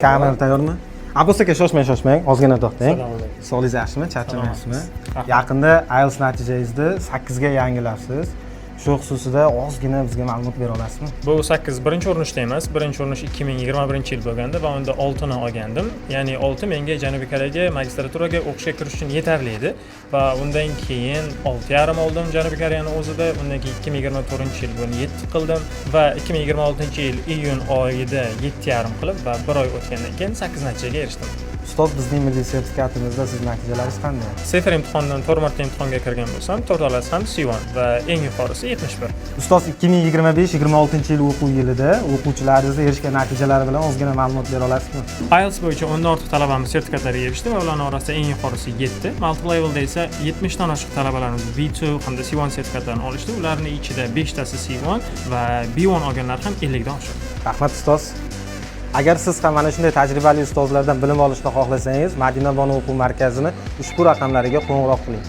Kamera tayyormi? Abbos aka, shoshmang, shoshmang, ozgina to'xtang. Assalomu alaykum. Sog'ligingiz yaxshimi? Charchamayapsizmi? Rahmat. Yaqinda IELTS natijangizni 8 ga yangilabsiz. Shu xususida ozgina bizga ma'lumot bera olasizmi? Bu 8 birinchi urinishda emas, birinchi urinish 2021 yil bo'lganda va unda 6 ni olgandim. Ya'ni 6 menga Janubiy Koreyaga magistraturaga o'qishga kirish uchun yetarli edi va undan keyin 6,5 oldim Janubiy Koreyani o'zida. Undan keyin 2024 yil buni 7 qildim va 2026 yil iyun oyida 7,5 qilib va bir oy o'tgandan keyin 8 natijaga erishdim. Ustoz, bizning milliy sertifikatimizda siz natijalaringiz qanday? CEFR imtihonidan to'rt marta imtihonga kirgan bo'lsam, to'rtalasi ham C1 va eng yuqorisi 71. Ustoz, 2025-26 yil o'quv yilida o'quvchilaringizni erishgan natijalari bilan ozgina ma'lumot bera olasizmi? IELTS bo'yicha 10 dan ortiq talabamiz sertifikatlarga erishdi va ularning orasida eng yuqorisi 7. Multiple levelda esa 70 dan oshiq talabalarimiz B2 hamda C1 sertifikatlarini olishdi. Ularning ichida 5 tasi C1 va B1 olganlar ham 50 dan oshiq. Rahmat, ustoz. Agar siz ham mana shunday tajribali ustozlardan bilim olishni xohlasangiz, Madina Bonu o'quv markazini ushbu raqamlariga qo'ng'iroq qiling.